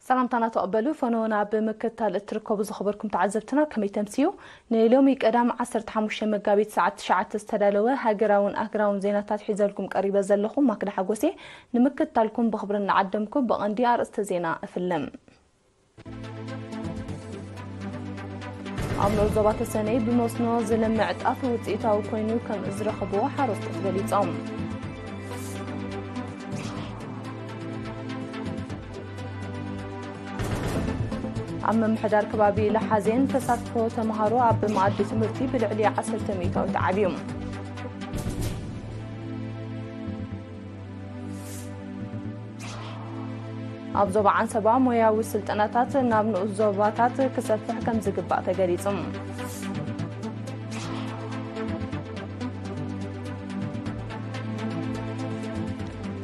ሰላምታና ተቐበሉ። ፈነወና ብምክትታል እትርከቡ ዝኸበርኩም ተዓዘብትና ከመይ ተምስዩ? ንሎሚ ቀዳም ዓሰርተ ሓሙሽተ መጋቢት ሰዓት ትሽዓተ ዝተዳለወ ሃገራውን ኣህጉራውን ዜናታት ሒዘልኩም ቀሪበ ዘለኹ ማክዳ ሓጎሴ። ንምክትታልኩም ብኽብሪ እናዓደምኩ ብቐንዲ ኣርእስተ ዜና እፍልም። ኣብ ንኡስ ዞባ ተሰነይ ብመስኖ ዝለምዕ ጣፍ ውፅኢታዊ ኮይኑ ከም ዝረኸብዎ ሓረስቶት ገሊፆም። ኣብ ምምሕዳር ከባቢ ለሓዜን ተሳትፎ ተምሃሮ ኣብ መኣዲ ትምህርቲ ብልዕሊ ዓሰርተ ሚእታዊት ዓብዩ። ኣብ ዞባ ዓንሰባ ሞያዊ ስልጠናታት ናብ ንኡስ ዞባታት ክሰፍሕ ከም ዝግባእ ተገሊጹ።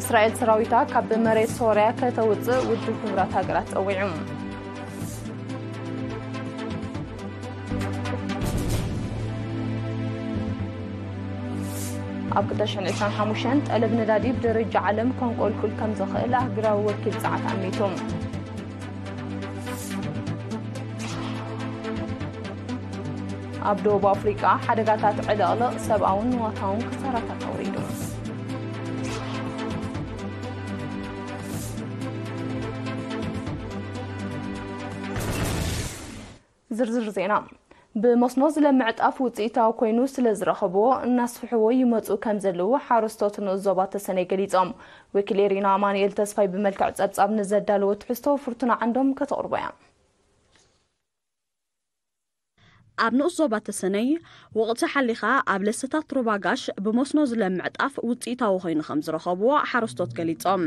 እስራኤል ሰራዊታ ካብ መሬት ሶርያ ከተውጽእ ውድብ ሕቡራት ሃገራት ጸዊዑ። ኣብ ክልተ ሽሕን ዕስራን ሓሙሽተን ጠለብ ነዳዲ ብደረጃ ዓለም ከንቆልቁል ከም ዝኽእል ኣህጉራዊ ወኪል ጸዓት ኣሚቱ። ኣብ ደቡብ ኣፍሪቃ ሓደጋታት ዕልቕልቕ ሰብኣውን ንዋታውን ክሳራታት ኣውሪዱ። ዝርዝር ዜና። ብመስኖ ዝለምዕ ጣፍ ውፅኢታዊ ኮይኑ ስለ ዝረኸብዎ እናስፍሕዎ ይመፁ ከም ዘለዉ ሓረስቶት ንኡስ ዞባ ተሰነይ ገሊፆም። ወኪል ኤሪና ኣማኑኤል ተስፋይ ብመልክዕ ፀብፃብ ንዘዳለወ ትሕዝቶ ፍርቱና ዓንዶም ከተቕርቦ እያ። ኣብ ንኡስ ዞባ ተሰነይ ወቕቲ ሓሊኻ ኣብ ለሰታት ሩባ ጋሽ ብመስኖ ዝለምዕ ጣፍ ውፅኢታዊ ኮይኑ ከም ዝረኸብዎ ሓረስቶት ገሊፆም።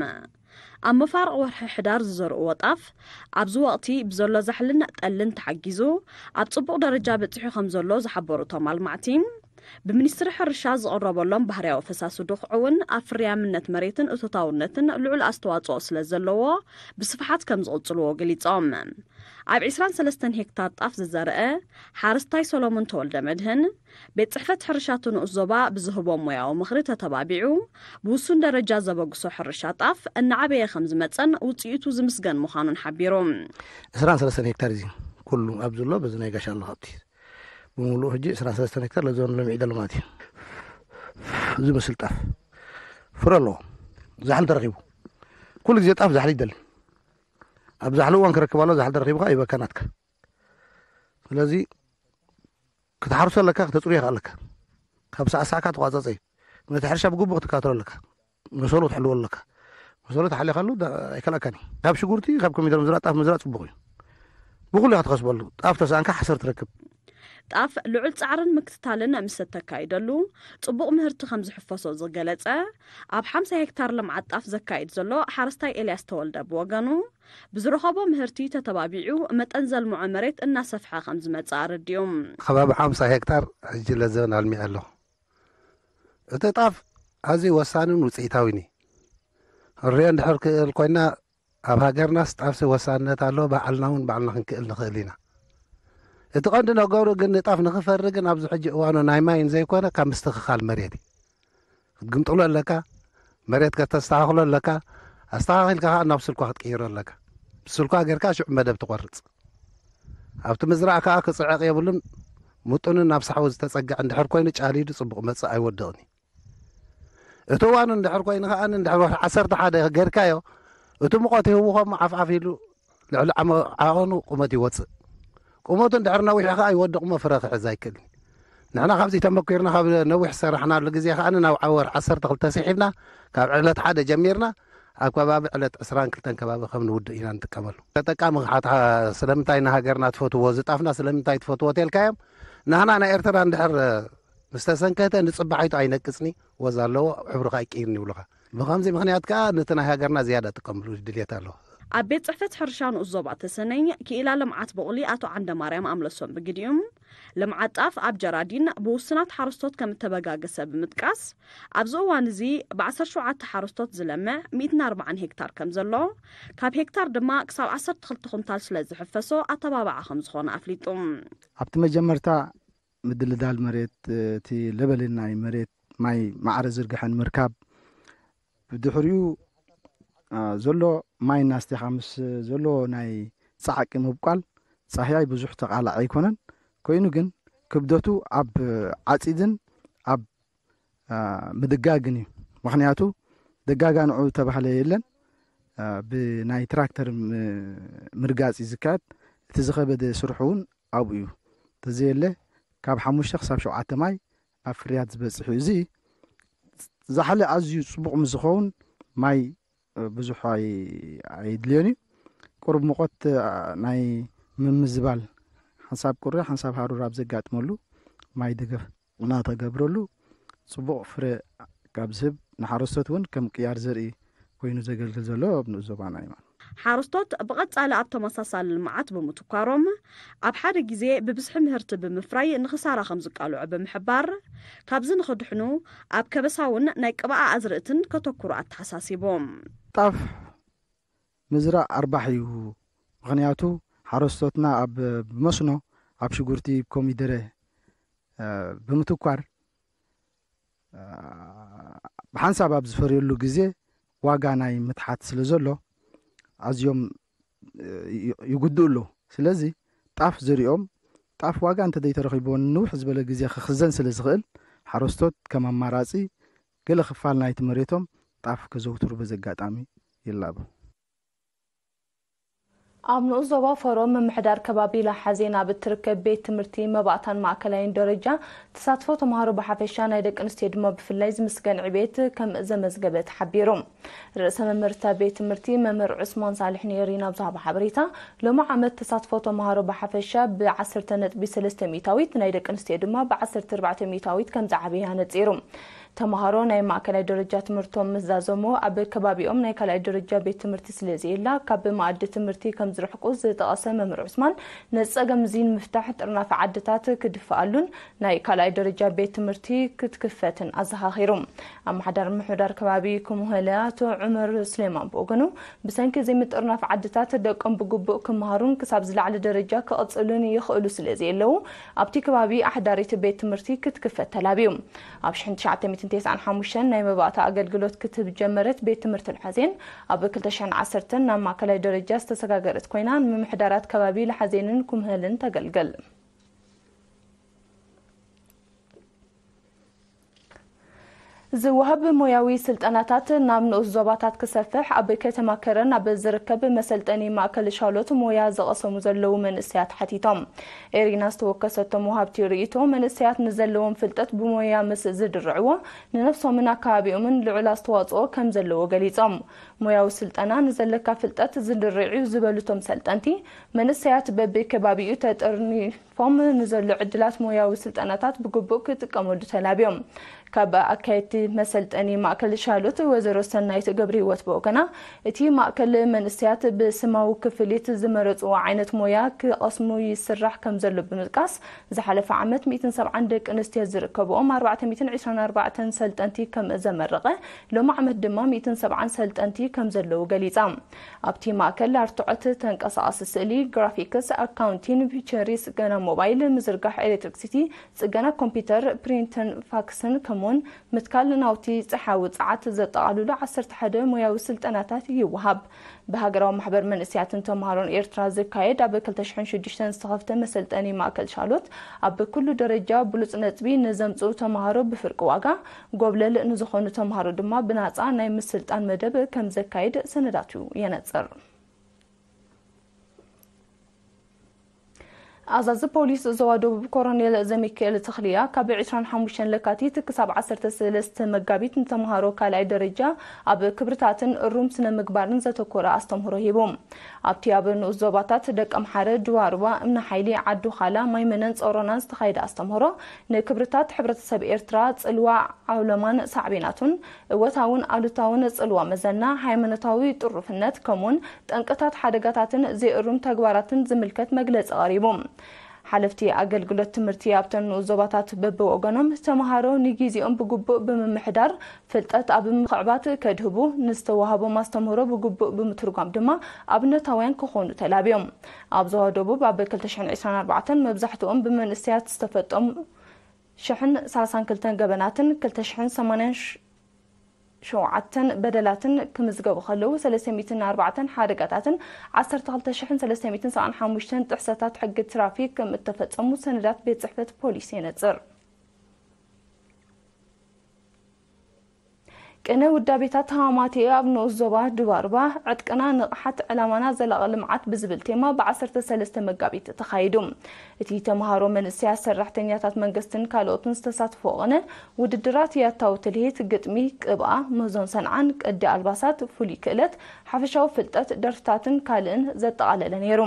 ኣብ መፋርቕ ወርሒ ሕዳር ዝዘርእዎ ጣፍ ኣብዚ ወቕቲ ብዘሎ ዛሕልን ጠልን ተሓጊዙ ኣብ ፅቡቕ ደረጃ በፂሑ ከም ዘሎ ዝሓበሩ እቶም ኣልማዕቲ፣ ብሚኒስትሪ ሕርሻ ዝቕረበሎም ባህርያዊ ፈሳሲ ድኹዒ እውን ኣብ ፍርያምነት መሬትን እቶታውነትን ልዑል ኣስተዋፅኦ ስለ ዘለዎ ብስፍሓት ከም ዝቕፅልዎ ገሊፆም። ኣብ ዕስራን ሰለስተን ሄክታር ጣፍ ዝዘርአ ሓረስታይ ሰሎሞን ተወልደ መድህን፣ ቤት ጽሕፈት ሕርሻ እቲ ንኡስ ዞባ ብዝህቦም ሞያዊ ምኽሪ ተተባቢዑ ብውሱን ደረጃ ዘበግሶ ሕርሻ ጣፍ እናዓበየ ከም ዝመጸን ውጽኢቱ ዝምስገን ምዃኑን ሓቢሩ። ዕስራን ሰለስተን ሄክታር እዚ ኩሉ ኣብ ዘሎ በዚ ናይ ጋሻ ኣሎ ካብቲ ብምሉኡ ሕጂ ዕስራን ሰለስተን ሄክታር ለዞን ለሚዒ ዘሎ ማለት እዩ። ዝመስል ጣፍ ፍረ ኣለዎ። ዛሕሊ ተረኺቡ። ኩሉ ግዜ ጣፍ ዛሕሊ ይደሊ። ኣብ ዛሕሊ እዋን ክረክብ ኣሎ፣ ዛሕሊ ተረኺቡ ከዓ ይበካ ናትካ። ስለዚ ክትሓርሶ ኣለካ፣ ክተፅርዮ ከ ኣለካ። ካብ ሳዕሳዕካ ተቋፀፀ እዩ። ነቲ ሕርሻ ብግቡእ ክትከታተሎ ኣለካ። መሰሉ ክትሕልዎ ኣለካ። መሰሉ ተሓሊኻሉ ዳ-፣ ኣይከልኣካን እዩ። ካብ ሽጉርቲ፣ ካብ ኮሚደረ ምዝራእ፣ ጣፍ ምዝራእ ፅቡቕ እዩ። ብኹሉ ኢኻ ትኸስበሉ። ጣፍ ተስኣንካ ሓሰር ትረክብ። ጣፍ ልዑል ጻዕርን ምክትታልን ምስ እተካይደሉ፣ ጽቡቕ ምህርቲ ከም ዝሕፈሶ ዝገለጸ፣ ኣብ ሓምሳ ሄክታር ልምዓት ጣፍ ዘካይድ ዘሎ ሓረስታይ ኤልያስ ተወልደ ብወገኑ፣ ብዝረኸቦ ምህርቲ ተተባቢዑ መጠን ዘልምዖ መሬት እናሰፍሐ ከም ዝመጽእ ኣረዲኡ። ከባቢ ሓምሳ ሄክታር ሕጂ ለዘበን ኣልሚዐ ኣለኹ። እቲ ጣፍ ኣዝዩ ወሳንን ውጽኢታዊን እዩ። ክንሪኦ እንድሕር ክእል ኮይና፣ ኣብ ሃገርናስ ጣፍሲ ወሳንነት ኣለዎ፣ ባዕልና እውን ባዕልና ክንክእል ንኽእል ኢና። እቲ ቀንዲ ነገሩ ግን ንጣፍ ንኽፈሪ ግን ኣብዚ ሕጂ እዋኑ ናይ ማይ እንዘይኮነ ካብ ምስትኽኻል መሬት እዩ። ክትግምጥሎ ኣለካ፣ መሬት ከተስተኻኽሎ ኣለካ፣ ኣስተኻኺልካ ከኣ ናብ ስልኳ ክትቅይሮ ኣለካ። ብስልኳ ጌርካ ሽዑ መደብ ትቖርጽ። ኣብቲ ምዝራእ ከኣ ክጽዕቕ የብሉን፣ ምጡንን ናብ ሳሕዊ ዝተጸግዐ እንድሕር ኮይኑ ጫሊዱ ጽቡቕ መጽእ ኣይወድቕን እዩ። እቲ እዋኑ እንድሕር ኮይኑ ከኣ እንድሕር ወርሒ ዓሰርተ ሓደ ጌርካዮ፣ እቲ ሙቐት ይህውኾ እሞ ዓፍዓፍ ኢሉ ልዕሊ ዓመ-፣ ዓቐኑ ቁመት ይወጽእ። ቁመቱ እንድሕር ነዊሕ ከኣ ይወድቕ እሞ ፍረ ክሕዝ ኣይክእልን። ንሕና ካብዚ ተመኪርና ካብ ነዊሕ ዝሰራሕናሉ ግዜ ከኣ ናብ ወርሒ ዓሰርተ ክልተ ስሒብና ካብ ዕለት ሓደ ጀሚርና ኣብ ከባቢ ዕለት ዕስራን ክልተን ከባቢ ከም ንውድእ ኢና ንጥቀመሉ። ተጠቃሚ ክሓታ ስለምንታይ ንሃገርና ትፈትዎ ዝጣፍና ስለምንታይ ትፈትዎ ተልካዮም ንሕና ናይ ኤርትራ እንድሕር ምስ ተሰንከተ ንጽባሒቱ ኣይነቅጽኒ ወዝ ኣለዎ ሕብሩ ከኣ ኣይቅይርን ይብሉኻ። ብኸምዚ ምኽንያት ከኣ ነቲ ናይ ሃገርና ዝያዳ ጥቀምሉ ድልየት ኣለዎ። ኣብ ቤት ጽሕፈት ሕርሻ ንኡስ ዞባ ተሰነይ ክኢላ ልምዓት ቡቕሊ ኣቶ ዓንደ ማርያም ኣምለሶም ብግዲኡም፣ ልምዓት ጣፍ ኣብ ጀራዲን ብውሱናት ሓረስቶት ከም እተበጋገሰ ብምጥቃስ፣ ኣብዚ እዋን እዚ ብ ዓሰርተ ሸውዓተ ሓረስቶት ዝለምዕ ሚእትን ኣርባዓን ሄክታር ከም ዘሎ፣ ካብ ሄክታር ድማ ክሳብ ዓሰርተ ክልተ ኩንታል ስለ ዝሕፈሶ ኣተባባዓ ከም ዝኾነ ኣፍሊጡ። ኣብቲ መጀመርታ ምድልዳል መሬት፣ እቲ ለበልን ናይ መሬት ማይ ማዕረ ዝርግሐን ምርካብ፣ ብድሕሪኡ ዘሎ ማይ እናስተኻ ምስ ዘሎ ናይ ጻዕቂ ምብቋል ጻህያይ ብዙሕ ተቓላዕ ኣይኮነን። ኮይኑ ግን ክብደቱ ኣብ ዓጺድን ኣብ ምድጋግን እዩ። ምኽንያቱ ደጋጋ ንዑ ተባህለ የለን። ብናይ ትራክተር ምርጋጽ እዩ ዝካየድ። እቲ ዝኸበደ ስርሑ እውን ኣብኡ እዩ። ተዘየለ ካብ ሓሙሽተ ክሳብ ሸውዓተ ማይ ኣብ ፍርያት ዝበጽሕ እዩ። እዚ ዛሕሊ ኣዝዩ ጽቡቕ ምስ ዝኸውን ማይ ብዙሕ ኣየድልዮን እዩ። ቁሩብ ሙቐት ናይ ምምዝባል ሓንሳብ ቁሪ ሓንሳብ ሃሩር ኣብ ዘጋጥመሉ ማይ ደገፍ እናተገብረሉ ጽቡቕ ፍረ ካብ ዝህብ ንሓረስቶት እውን ከም ቅያር ዘርኢ ኮይኑ ዘገልግል ዘሎ ኣብ ንኡስ ዞባና እዩ። ሓረስቶት ብቐጻሊ ኣብ ተመሳሳሊ ልምዓት ብምትኳሮም ኣብ ሓደ ግዜ ብብዝሒ ምህርቲ ብምፍራይ ንኽሳራ ከም ዝቃልዑ ብምሕባር፣ ካብዚ ንኽድሕኑ ኣብ ከበሳ እውን ናይ ቅብኣ ኣዝርእትን ከተኩሩ ኣተሓሳሲቦም። ጣፍ ምዝራእ ኣርባሕ እዩ። ምኽንያቱ ሓረስቶትና ኣብ ብመስኖ ኣብ ሽጉርቲ ኮሚደረ ብምትኳር ብሓንሳብ ኣብ ዝፈርየሉ ግዜ ዋጋ ናይ ምትሓት ስለ ዘሎ ኣዝዮም ይጉድኡ ኣለዉ። ስለዚ ጣፍ ዘሪኦም ጣፍ ዋጋ እንተዘይተረኺብዎ ንንውሕ ዝበለ ግዜ ክኽዘን ስለ ዝኽእል ሓረስቶት ከም ኣማራፂ ገለ ክፋል ናይቲ መሬቶም ጣፍ ከዘውትሩ በዚ ኣጋጣሚ ይላቦ። ኣብ ንኡስ ዞባ ፈሮ ምምሕዳር ከባቢ ላሓዜን ኣብ እትርከብ ቤት ትምህርቲ መባእታን ማእከላይን ደረጃ ተሳትፎ ተምሃሮ ብሓፈሻ ናይ ደቂ ኣንስትዮ ድማ ብፍላይ ዝምስገን ዕቤት ከም ዘመዝገበ ተሓቢሩ። ርእሰ መምህርታ ቤት ትምህርቲ መምህር ዑስማን ሳልሕ ኔሪ ናብ ዝሃቦ ሓበሬታ፣ ሎሚ ዓመት ተሳትፎ ተምሃሮ ብሓፈሻ ብ ዓሰርተ ነጥቢ ሰለስተ ሚእታዊት ናይ ደቂ ኣንስትዮ ድማ ብ ዓሰርተ ኣርባዕተ ሚእታዊት ከም ዝዓበየ ኣነጺሩ። ተምሃሮ ናይ ማእከላይ ደረጃ ትምህርቶም ምስ ዛዘሙ ኣብ ከባቢኦም ናይ ካልኣይ ደረጃ ቤት ትምህርቲ ስለ ዘየላ ካብ መኣዲ ትምህርቲ ከም ዝርሕቁ ዝጠቐሰ መምህር ዑስማን፣ ነዚ ጸገም እዚ ንምፍታሕ ጥርናፈ ዓድታት ክድፍኣሉን ናይ ካልኣይ ደረጃ ቤት ትምህርቲ ክትክፈትን ኣዘኻኺሩ። ኣመሓዳሪ ምምሕዳር ከባቢ ኩምሆለ ኣቶ ዑመር ሱሌማን ብወገኑ፣ ብሰንኪ ዘይምጥርናፍ ዓድታት ደቆም ብግቡእ ክመሃሩን ክሳብ ዝለዓለ ደረጃ ክቕጽሉን ይኽእሉ ስለ ዘየለዉ ኣብቲ ከባቢ ኣሕዳሪት ቤት ትምህርቲ ክትክፈት ተላብዩ። ኣብ ሽሕን ትሽዓተ ሚእትን ተስዓን ሓሙሽተን ናይ መባእታ ኣገልግሎት ክትህብ ዝጀመረት ቤት ትምህርቲ ላሓዜን ኣብ ክልተ ሽሕን ዓሰርተን ናብ ማእከላይ ደረጃ ዝተሰጋገረት ኮይና ንምምሕዳራት ከባቢ ላሓዜንን ኩምሆለን ተገልግል። ዝወሃብ ሞያዊ ስልጠናታት ናብ ንኡስ ዞባታት ክሰፍሕ ኣብ ከተማ ከረን ኣብ ዝርከብ መሰልጠኒ ማእከል ሻሎት ሞያ ዝቐሰሙ ዘለዉ መንእሰያት ሓቲቶም። ኤሪና ዝተወከሰቶም ወሃብቲ ርእይቶ፣ መንእሰያት ንዘለዎም ፍልጠት ብሞያ ምስ ዝድርዕዎ ንነብሶምን ኣከባቢኦምን ልዑል ኣስተዋጽኦ ከም ዘለዎ ገሊጾም። ሞያዊ ስልጠና ንዘለካ ፍልጠት ዝድርዕ'ዩ ዝበሉቶም ሰልጠንቲ፣ መንእሰያት በብከባቢኡ ተጠርኒ ፎም ንዘሎ ዕድላት ሞያዊ ስልጠናታት ብግቡእ ክጥቀመሉ ተላብዮም። ካብ ኣካየድቲ መሰልጠኒ ማእከል ሻሎት ወይዘሮ ሰናይት ገብረህይወት ብወገና፣ እቲ ማእከል መንእሰያት ብስማዊ ክፍሊት ዝመረጽዎ ዓይነት ሞያ ክቐስሙ ይስራሕ ከም ዘሎ ብምጥቃስ፣ ዝሓለፈ ዓመት ሚእትን ሰብዓን ደቂ ኣንስትዮ ዝርከብኦም ኣርባዕተ ሚእትን ዕስራን ኣርባዕተን ሰልጠንቲ ከም ዘመረቐ፣ ሎሚ ዓመት ድማ ሚእትን ሰብዓን ሰልጠንቲ ከም ዘለዉ ገሊጻ። ኣብቲ ማእከል ኣርትዖት፣ ተንቀሳቓሲ ስእሊ፣ ግራፊክስ፣ ኣካውንቲን፣ ፒቸሪ፣ ጽገና ሞባይል፣ ምዝርጋሕ ኤሌክትሪክሲቲ፣ ጽገና ኮምፒተር፣ ፕሪንትን ፋክስን ከምኡውን ምትካል ናውቲ ጸሓዊ ጸዓት ዘጠቓልሉ ዓሰርተ ሓደ ሞያዊ ስልጠናታት ይወሃብ። ብሃገራዊ ማሕበር መንእሰያትን ተምሃሮን ኤርትራ ዝካየድ ኣብ ክልተ ሽሕን ሽዱሽተን ዝተኸፍተ መሰልጠኒ ማእከል ሻሎት ኣብ ኩሉ ደረጃ ብሉጽ ነጥቢ ንዘምጽኡ ተምሃሮ ብፍርቂ ዋጋ፣ ጎብለል ንዝኾኑ ተምሃሮ ድማ ብናጻ ናይ ምስልጣን መደብ ከም ዘካይድ ሰነዳቱ የነጽር። ኣዛዚ ፖሊስ ዞባ ደቡብ ኮሮኔል ዘሚካኤል ተኽልያ ካብ ዕስራን ሓሙሽተን ለካቲት ክሳብ ዓሰርተ ሰለስተ መጋቢት ንተምሃሮ ካልኣይ ደረጃ ኣብ ክብርታትን እሩም ስነ ምግባርን ዘተኮረ ኣስተምህሮ ሂቡ። ኣብቲ ኣብ ንኡስ ዞባታት ደቀምሓረ፣ ድዋርዋ፣ እምኒ ሓይሊ፣ ዓዱ ኻላ፣ ማይመነን ጾሮናን ዝተኻየደ ኣስተምህሮ ንክብርታት ሕብረተሰብ ኤርትራ፣ ጽልዋ ዓውለማን ሳዕቤናቱን፣ እወታውን ኣሉታውን ጽልዋ መዘና፣ ሃይማኖታዊ ጥሩፍነት፣ ከምኡውን ጠንቅታት ሓደጋታትን ዘይእሩም ተግባራትን ዝምልከት መግለጺ ቀሪቡ። ሓለፍቲ ኣገልግሎት ትምህርቲ ኣብተን ንኡስ ዞባታት በብወገኖም፣ ተምሃሮ ንጊዜኦም ብግቡእ ብምምሕዳር ፍልጠት ኣብ ምኽዕባት ከድህቡ፣ ንዝተዋህቦም ኣስተምህሮ ብግቡእ ብምትርጓም ድማ ኣብነታውያን ክኾኑ ተላብዮም። ኣብ ዞባ ደቡብ ኣብ ክልተ ሽሕን ዕስራን ኣርባዕተን መብዛሕትኦም ብመንእሰያት ዝተፈጠሙ ሽሕን ሰላሳን ክልተን ገበናትን ክልተ ሽሕን ሰማንያን ሸውዓተን በደላትን ክምዝገቡ ከለዉ፣ ሰለስተ ሚእትን ኣርባዕተን ሓደጋታትን ዓሰርተ ክልተ ሽሕን ሰለስተ ሚእትን ሰብዓን ሓሙሽተን ጥሕሰታት ሕጊ ትራፊክ ከም እተፈጸሙ ሰነዳት ቤት ጽሕፈት ፖሊስ የነጽር። ቅነ ውዳቤታት ሃማቴ ኣብ ንኡስ ዞባ ድባርባ፣ ዕጥቅና ንቕሓት፣ ዕላማና ዘላቒ ልምዓት ብዝብል ቴማ ብ ዓሰርተ ሰለስተ መጋቢት ተኻይዱ። እቲ ተምሃሮ፣ መንእሰያት፣ ሰራሕተኛታት መንግስትን ካልኦትን ዝተሳትፎ ቅነ ውድድራት ያታዊ ትልሂት፣ ግጥሚ፣ ቅብኣ፣ ምህዞን ሰንዓን፣ ቅዲ ኣልባሳት፣ ፍሉይ ክእለት፣ ሓፈሻዊ ፍልጠት፣ ደርፍታትን ካልእን ዘጠቓለለ ነይሩ።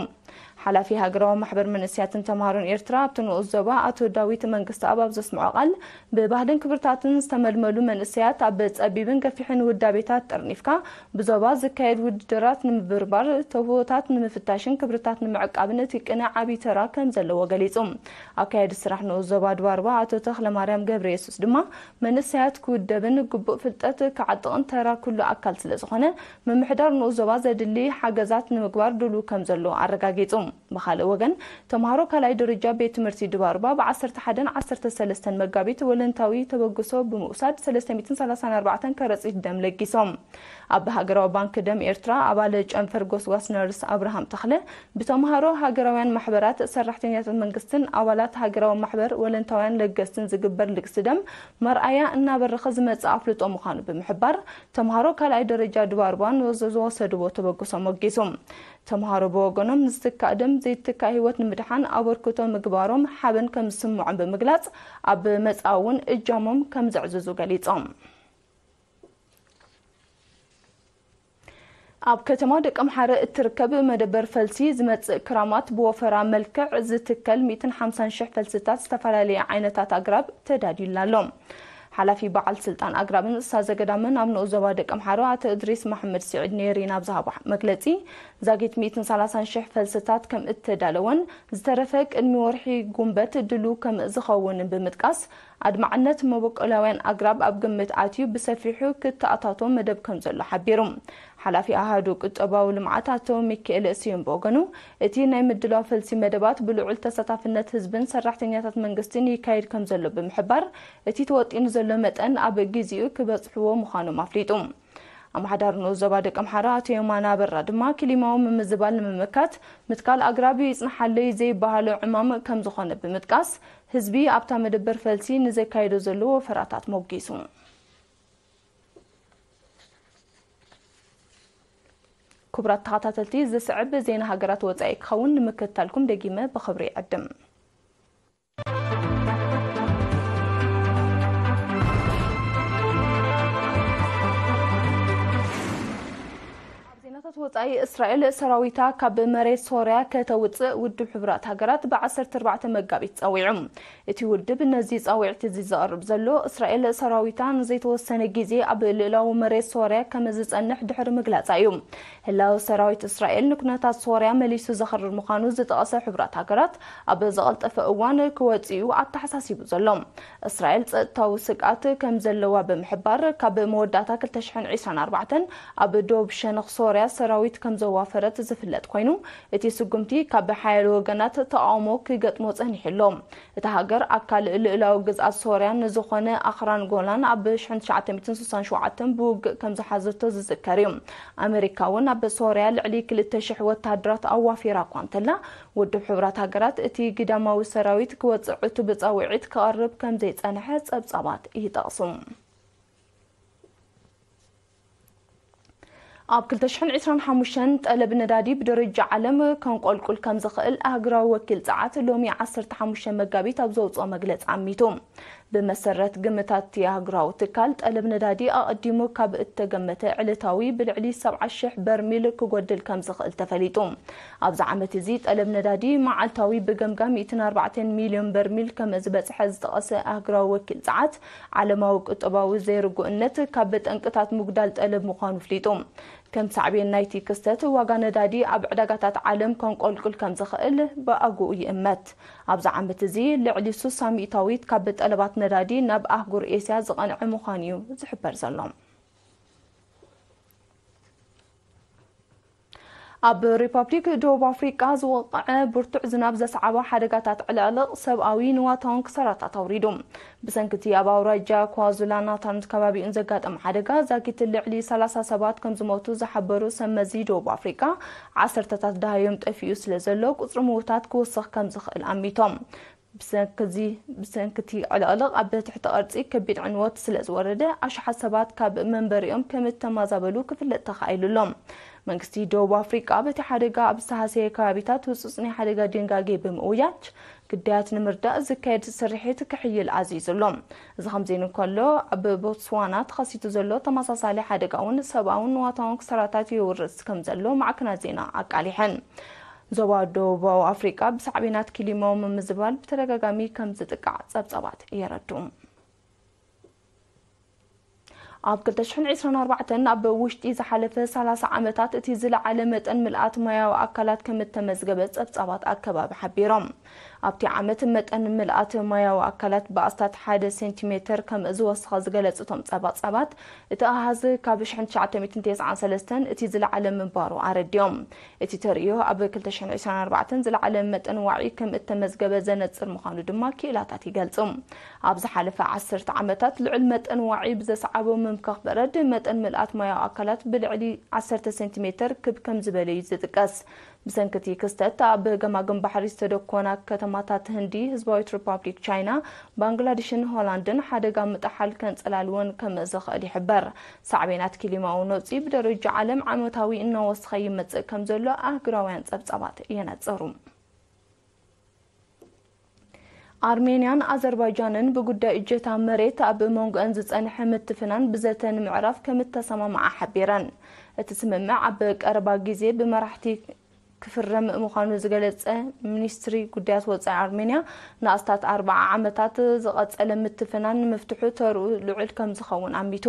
ሓላፊ ሃገራዊ ማሕበር መንእሰያትን ተምሃሮን ኤርትራ ኣብቲ ንኡስ ዞባ ኣቶ ዳዊት መንግስተኣብ ኣብ ዘስምዖ ቃል፣ ብባህልን ክብርታትን ዝተመልመሉ መንእሰያት ኣብ ጸቢብን ገፊሕን ውዳቤታት ጠርኒፍካ ብዞባ ዝካየድ ውድድራት ንምብርባር፣ ተውህቦታት ንምፍታሽን ክብርታት ንምዕቃብን እቲ ቅነ ዓቢ ተራ ከም ዘለዎ ገሊጹ። ኣካያዲ ስራሕ ንኡስ ዞባ ድባርባ ኣቶ ተኽለማርያም ገብረየሱስ ድማ፣ መንእሰያት ክውደብን ግቡእ ፍልጠት ክዓጥቕን ተራ ኩሉ ኣካል ስለ ዝኾነ፣ ምምሕዳር ንኡስ ዞባ ዘድሊ ሓገዛት ንምግባር ድሉው ከም ዘሎ ኣረጋጊጹ። ብኻልእ ወገን፣ ተምሃሮ ካልኣይ ደረጃ ቤት ትምህርቲ ድባርባ ብ ዓሰርተ ሓደን ዓሰርተ ሰለስተን መጋቢት ወለንታዊ ተበግሶ ብምውሳድ ሰለስተ ሚእትን ሰላሳን ኣርባዕተን ከረጺት ደም ለጊሶም። ኣብ ሃገራዊ ባንክ ደም ኤርትራ ኣባል ጨንፈር ጎስጓስ ነርስ ኣብርሃም ተኽለ፣ ብተምሃሮ፣ ሃገራውያን ማሕበራት፣ ሰራሕተኛታት መንግስትን ኣባላት ሃገራዊ ማሕበር ወለንታውያን ለገስትን ዝግበር ልግሲ ደም መርኣያ እናበረኸ ዝመጽእ ኣፍልጦ ምዃኑ ብምሕባር፣ ተምሃሮ ካልኣይ ደረጃ ድባርባ ንዝወሰድዎ ተበግሶ ሞጊሱ። ተምሃሮ ብወገኖም፣ ንዝትካእ ደም ዘይትካእ ህይወት ንምድሓን ኣበርክቶ ምግባሮም ሓበን ከም ዝስምዖም ብምግላጽ፣ ኣብ መጻኢ እውን እጃሞም ከም ዘዕዝዙ ገሊጾም። ኣብ ከተማ ደቀምሓረ እትርከብ መደበር ፈልሲ ዝመጽእ ክራማት ብወፈራ መልክዕ ዝትከል ሚእትን ሓምሳን ሽሕ ፈልስታት ዝተፈላለየ ዓይነታት ኣግራብ ተዳልዩላ ኣሎ። ሓላፊ በዓል ስልጣን ኣግራብን እንስሳ ዘገዳምን ኣብ ንኡስ ዞባ ደቀምሓረ ኣቶ እድሪስ መሓመድ ስዒድ ንኤሪና ኣብ ዝሃቦ መግለጺ፣ ዛጊት ሚእትን ሰላሳን ሽሕ ፈልስታት ከም እተዳለወን ዝተረፈ ቅድሚ ወርሒ ጉንበት ድሉው ከም ዝኸውን ብምጥቃስ፣ ኣድማዕነት መበቆላውያን ኣግራብ ኣብ ግምት ኣትዩ ብሰፊሑ ክተኣታቶ መደብ ከም ዘሎ ሓቢሩ። ሓላፊ ኣሃዱ ቁጠባዊ ልምዓት ኣቶ ሚካኤል ስዩም ብወገኑ፣ እቲ ናይ ምድላው ፈልሲ መደባት ብልዑል ተሳታፍነት ህዝብን ሰራሕተኛታት መንግስትን ይካየድ ከም ዘሎ ብምሕባር፣ እቲ ተወጢኑ ዘሎ መጠን ኣብ ግዚኡ ክበጽሕዎ ምዃኖም ኣፍሊጡ። ኣመሓዳሪ ንኡስ ዞባ ደቀምሓረ ኣቶ የማነ ኣበራ ድማ፣ ክሊማዊ ምምዝባል ንምምካት ምትካል ኣግራብ ይጽንሓለይ ዘይበሃሎ ዕማም ከም ዝኾነ ብምጥቃስ፣ ህዝቢ ኣብታ መደበር ፈልሲ ንዘካየዶ ዘሎ ወፈራታት ሞጊሱ። ክቡራት ተኸታተልቲ፣ ዝስዕብ ዜና ሃገራት ወጻኢ ክኸውን ንምክትታልኩም ደጊመ ብኽብሪ ይዕድም። ኣብ ዜናታት ወጻኢ፣ እስራኤል ሰራዊታ ካብ መሬት ሶርያ ከተውጽእ ውድብ ሕቡራት ሃገራት ብ ዓሰርተ ኣርባዕተ መጋቢት ጸዊዑ። እቲ ውድብ ነዚ ጻውዒት እዚ ዘቕርብ ዘሎ፣ እስራኤል ሰራዊታ ንዘይተወሰነ ግዜ ኣብ ልእላዊ መሬት ሶርያ ከም ዝጸንሕ ድሕሪ ምግላጻ እዩ። ህላወ ሰራዊት እስራኤል ንኩነታት ሶርያ መሊሱ ዘኽርር ምዃኑ ዝጠቐሰ ሕቡራት ሃገራት፣ ኣብ ዝቐልጠፈ እዋን ክወጽእ እዩ ኣተሓሳሲቡ ዘሎ። እስራኤል ጸጥታዊ ስግኣት ከም ዘለዋ ብምሕባር፣ ካብ መወዳእታ ክልተ ሽሕን ዕስራን ኣርባዕተን ኣብ ዶብ ሸነኽ ሶርያ ሰራዊት ከም ዘዋፈረት ዝፍለጥ ኮይኑ፣ እቲ ስጉምቲ ካብ ሓያሎ ወገናት ተቓውሞ ክገጥሞ ጸኒሑ ኣሎ። እታ ሃገር ኣካል ልእላዊ ግዝኣት ሶርያ ንዝኾነ ኣኽራን ጎላን ኣብ ሽሕን ትሽዓተ ሚእትን ስሳን ሸውዓተን ብውግእ ከም ዝሓዘቶ ዝዝከር እዩ። ኣመሪካ እውን ኣብ ሶርያ ልዕሊ ክልተ ሽሕ ወተሃደራት ኣዋፊራ እኳ እንተላ፣ ውድብ ሕቡራት ሃገራት እቲ ግዳማዊ ሰራዊት ክወጽእ ዕቱብ ጻውዒት ክቐርብ ከም ዘይጸንሐ ጸብጻባት ይጠቕሱ። ኣብ ክልተ ሽሕን ዕስራን ሓሙሽተን ጠለብ ነዳዲ ብደረጃ ዓለም ከንቆልቁል ከም ዝኽእል ኣህጉራዊ ወኪል ጸዓት ሎሚ ዓሰርተ ሓሙሽተ መጋቢት ኣብ ዘውጽኦ መግለጺ ኣሚቱ። ብመሰረት ግምታት እቲ ኣህጉራዊ ትካል፣ ጠለብ ነዳዲ ኣቐዲሙ ካብ እተገመተ ዕለታዊ ብልዕሊ ሰብዓ ሽሕ በርሚል ክጎድል ከም ዝኽእል ተፈሊጡ። ኣብዚ ዓመት እዚ ጠለብ ነዳዲ መዓልታዊ ብገምጋም ሚእትን ኣርባዕተን ሚልዮን በርሚል ከም ዝበጽሐ ዝጠቐሰ ኣህጉራዊ ወኪል ጸዓት፣ ዓለማዊ ቁጠባዊ ዘይርጉእነት ካብ ጠንቅታት ምጉዳል ጠለብ ምዃኑ ኣፍሊጡ። ከም ሳዕቤን ናይቲ ክስተት፣ ዋጋ ነዳዲ ኣብ ዕዳጋታት ዓለም ከንቆልቁል ከም ዝኽእል ብኣግኡ ይእመት። ኣብዚ ዓመት እዚ ልዕሊ ሱሳ ሚእታዊት ካብ ጠለባት ነዳዲ ናብ ኣህጉር ኤስያ ዝቐንዐ ምዃኑ እዩ ዝሕበር ዘሎ። ኣብ ሪፓብሊክ ደቡብ ኣፍሪቃ ዝወቕዐ ብርቱዕ ዝናብ ዘስዓቦ ሓደጋታት ዕልዕልቕ ሰብኣዊ ንዋታውን ክሳራታት ኣውሪዱ። ብሰንኪ እቲ ኣብ ኣውራጃ ኳዙላ ናታልን ከባቢኡን ዘጋጠመ ሓደጋ ዛጊት ልዕሊ ሰላሳ ሰባት ከም ዝሞቱ ዝሓበሩ ሰብ መዚ ደቡብ ኣፍሪቃ፣ ዓሰርተታት ደሃዮም ጠፊኡ ስለ ዘሎ ቁጽሪ ምዉታት ክውስኽ ከም ዝኽእል ኣሚቶም። ብሰንኪ እዚ፣ ብሰንኪ እቲ ዕልቕልቕ ኣብ ትሕቲ ቅርጺ ከቢድ ዕንወት ስለ ዝወረደ፣ ኣሽሓት ሰባት ካብ መንበሪኦም ከም እተማዛበሉ ክፍለጥ ተኻኢሉ ኣሎ። መንግስቲ ደቡብ ኣፍሪቃ በቲ ሓደጋ ኣብ ዝተሃሰየ ከባቢታት ህጹጽ ናይ ሓደጋ ድንጋጌ ብምእውያጅ፣ ግዳያት ንምርዳእ ዝካየድ ስርሒት ክሕይል ኣዚዙ ኣሎ። እዚ ከምዚ ኢሉ እንከሎ፣ ኣብ ቦትስዋና ተኸሲቱ ዘሎ ተመሳሳሊ ሓደጋ እውን ሰብኣውን ንዋታውን ክሳራታት የውርስ ከም ዘሎ ማዕከናት ዜና ኣቃሊሐን። ዞባ ደቡባዊ ኣፍሪቃ ብሳዕቤናት ክሊማዊ ምምዝባል ብተደጋጋሚ ከም ዝጥቃዕ ጸብጻባት የረድኡ። ኣብ ክልተ ሽሕን ዕስራን ኣርባዕተን ኣብ ውሽጢ ዝሓለፈ ሰላሳ ዓመታት እቲ ዝለዓለ መጠን ምልኣት ማያዊ ኣካላት ከም እተመዝገበ ጸብጻባት ኣከባቢ ሓቢሮም። ኣብቲ ዓመት መጠን ምልኣት ማያዊ ኣካላት ብኣስታት ሓደ ሴንቲሜተር ከም ዝወሰኸ ዝገለጹ እቶም ጸብጻባት፣ እቲ ኣሃዝ ካብ ሽሕን ትሽዓተ ሚእትን ተስዓን ሰለስተን እቲ ዝለዓለ ምንባሩ ኣረዲኦም። እቲ ተርእዮ ኣብ ክልተ ሽሕን ዕስራን ኣርባዕተን ዝለዓለ መጠን ዋዒ ከም እተመዝገበ ዘነጽር ምዃኑ ድማ ክኢላታት ይገልጹ። ኣብ ዝሓለፈ ዓሰርተ ዓመታት ልዑል መጠን ዋዒ ብዘስዓቦ ምምካኽ በረድ፣ መጠን ምልኣት ማያዊ ኣካላት ብልዕሊ ዓሰርተ ሴንቲሜተር ክብ ከም ዝበለ እዩ ዝጥቀስ። ብሰንኪ እቲ ክስተት፣ ኣብ ገማግም ባሕሪ ዝተደኮና ከተማታት ህንዲ፣ ህዝባዊት ሪፓብሊክ ቻይና፣ ባንግላዴሽን ሆላንድን ሓደጋ ምጥሓል ከንጸላልወን ከም ዝኽእል ይሕበር። ሳዕቤናት ክሊማዊ ነውጺ ብደረጃ ዓለም ዓመታዊ እናወሰኸ ይመጽእ ከም ዘሎ ኣህጉራውያን ጸብጻባት የነጽሩ። ኣርሜንያን ኣዘርባይጃንን ብጉዳይ እጀታ መሬት ኣብ መንጎአን ዝጸንሐ ምትፍናን ብዘተ ንምዕራፍ ከም እተሰማምዓ ሓቢረን። እቲ ስምምዕ ኣብ ቀረባ ግዜ ብመራሕቲ ክፍረም ምዃኑ ዝገለጸ ሚኒስትሪ ጉዳያት ወጻኢ ኣርሜንያ፣ ንኣስታት ኣርብዓ ዓመታት ዝቐጸለ ምትፍናን ንምፍትሑ ተርኡ ልዑል ከም ዝኸውን ኣሚቱ።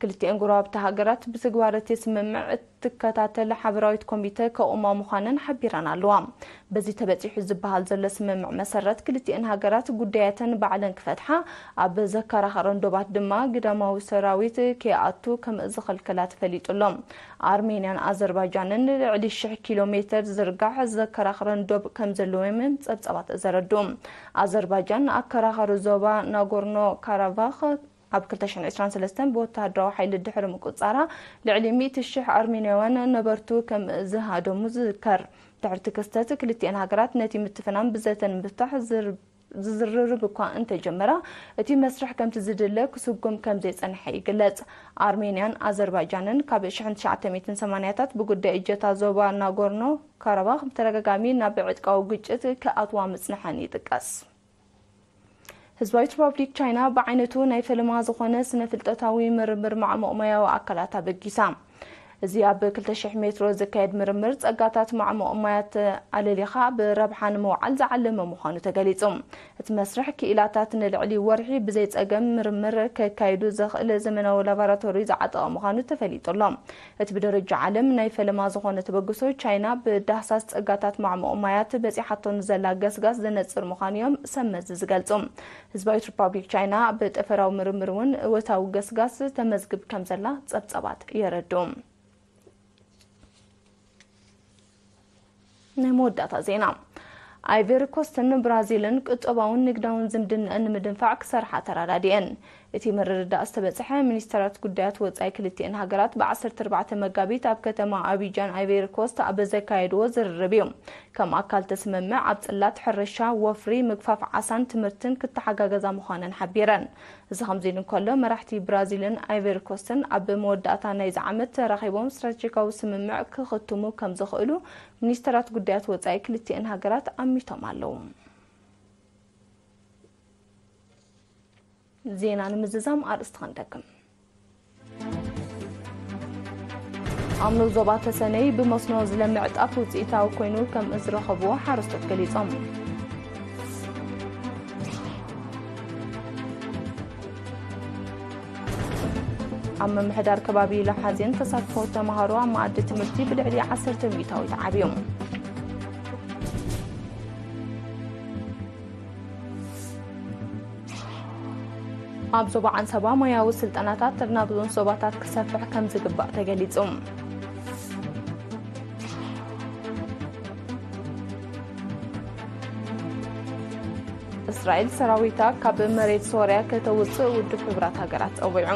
ክልቲኤን ጎረባብቲ ሃገራት ብትግባር እቲ ስምምዕ እትከታተል ሓበራዊት ኮሚተ ከቑማ ምዃነን ሓቢረን ኣለዋ። በዚ ተበጺሑ ዝበሃል ዘሎ ስምምዕ መሰረት፣ ክልቲኤን ሃገራት ጉዳያተን ባዕለን ክፈትሓ፣ ኣብ ዘከራኸረን ዶባት ድማ ግዳማዊ ሰራዊት ከይኣቱ ከም ዝኽልክላ ተፈሊጡ ኣሎ። ኣርሜንያን ኣዘርባይጃንን ልዕሊ ሽሕ ኪሎ ሜተር ዝርጋሕ ዘከራኽረን ዶብ ከም ዘለዎም ጸብጻባት ዘረድኡ። ኣዘርባይጃን ኣከራኻሪ ዞባ ናጎርኖ ካራባኽ ኣብ ክልተ ሽሕን ዕስራን ሰለስተን ብወተሃደራዊ ሓይሊ ድሕሪ ምቁጽጻራ፣ ልዕሊ ሚእቲ ሽሕ ኣርሜንያውያን ነበርቱ ከም ዝሃደሙ ዝዝከር። ድሕርቲ ክስተት፣ ክልቲኤን ሃገራት ነቲ ምትፍናን ብዘተ ንምፍታሕ ዝር-፣ ዝዝርርብ እኳ እንተጀመራ፣ እቲ መስርሕ ከምቲ ዝድለ ክስጉም ከም ዘይጸንሐ ይግለጽ። ኣርሜንያን ኣዘርባይጃንን ካብ ሽሕን ትሽዓተ ሚእትን ሰማንያታት ብጉዳይ እጀታ ዞባ ናጎርኖ ካራባኽ ብተደጋጋሚ ናብ ዕጥቃዊ ግጭት ክኣትዋ ምጽንሐን ይጥቀስ። ህዝባዊት ሪፓብሊክ ቻይና ብዓይነቱ ናይ ፈለማ ዝኾነ ስነ ፍልጠታዊ ምርምር ማዕሙቕ ማያዊ ኣካላት ኣበጊሳ። እዚ ኣብ ክልተ ሽሕ ሜትሮ ዝካየድ ምርምር፣ ጸጋታት ማዕሙቕ ማያት ኣለሊኻ ብረብሓ ንምውዓል ዝዓለመ ምዃኑ ተገሊጹ። እቲ መስርሕ፣ ክኢላታት ንልዕሊ ወርሒ ብዘይ ጸገም ምርምር ከካይዱ ዘኽእል ዘመናዊ ላቦራቶሪ ዝዓጠቐ ምዃኑ ተፈሊጡ ኣሎ። እቲ ብደረጃ ዓለም ናይ ፈለማ ዝኾነ ተበግሶ፣ ቻይና ብዳህሳስ ጸጋታት ማዕሙቕ ማያት በጺሓቶ ንዘላ ገስጋስ ዘነጽር ምዃኑ እዮም ሰብ መዚ ዝገልጹ። ህዝባዊት ሪፓብሊክ ቻይና ኣብ ጠፈራዊ ምርምር እውን እወታዊ ገስጋስ ተመዝግብ ከም ዘላ ጸብጻባት የረድኡ። ናይ መወዳእታ ዜና። ኣይቨሪ ኮስትን ብራዚልን ቁጠባውን ንግዳውን ዝምድናኣን ንምድንፋዕ ክሰርሓ ተረዳዲኤን። እቲ ምርድዳእ ዝተበጽሐ፣ ሚኒስተራት ጉዳያት ወጻኢ ክልቲኤን ሃገራት ብ ዓሰርተ ኣርባዕተ መጋቢት ኣብ ከተማ ኣቢጃን፣ ኣይቨሪ ኮስት፣ ኣብ ዘካየድዎ ዝርርብ እዩ። ከም ኣካል እቲ ስምምዕ፣ ኣብ ጽላት፣ ሕርሻ፣ ወፍሪ፣ ምግፋፍ ዓሳን ትምህርትን ክተሓጋገዛ ምዃነን ሓቢረን። እዚ ከምዚ ኢሉ እንከሎ፣ መራሕቲ ብራዚልን ኣይቨሪ ኮስትን ኣብ መወዳእታ ናይዚ ዓመት ተራኺቦም ስትራቴጂካዊ ስምምዕ ክኽትሙ ከም ዝኽእሉ ሚኒስተራት ጉዳያት ወጻኢ ክልቲኤን ሃገራት ኣሚቶም ኣለዉ። ዜና ንምዝዛም ኣርእስቲ ክንደግም። ኣብ ንኡስ ዞባ ተሰነይ ብመስኖ ዝለምዕ ጣፍ ውፅኢታዊ ኮይኑ ከም ዝረኸብዎ ሓረስቶት ገሊጾም። ኣብ ምምሕዳር ከባቢ ላሓዜን ተሳትፎ ተምሃሮ ኣብ መኣዲ ትምህርቲ ብልዕሊ ዓሰርተ ሚእታዊት ዓብዩ። ኣብ ዞባ ዓንሰባ ሞያዊ ስልጠናታት ናብ ንኡስ ዞባታት ክሰፍሕ ከም ዝግባእ ተገሊጹ። እስራኤል ሰራዊታ ካብ መሬት ሶርያ ከተውፅእ ውድብ ሕቡራት ሃገራት ፀዊዑ።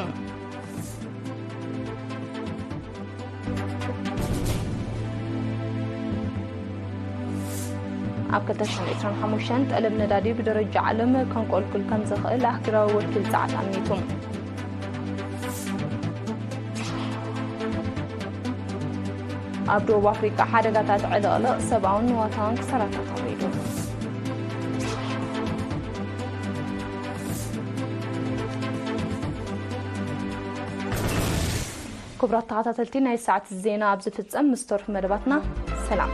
ኣብ ክልተ ሽሕን ዕስራን ሓሙሽተን ጠለብ ነዳዲ ብደረጃ ዓለም ከንቆልቁል ከም ዝኽእል ኣህጉራዊ ወኪል ጸዓት ኣሚቱ። ኣብ ደቡብ ኣፍሪቃ ሓደጋታት ዕልቕልቕ ሰብኣውን ንዋታውን ክሳራታት ኣውሪዱ። ክቡራት ተኸታተልቲ፣ ናይ ሰዓት ዜና ኣብ ዝፍጸም፣ ምስ ተርፍ መደባትና ሰላም።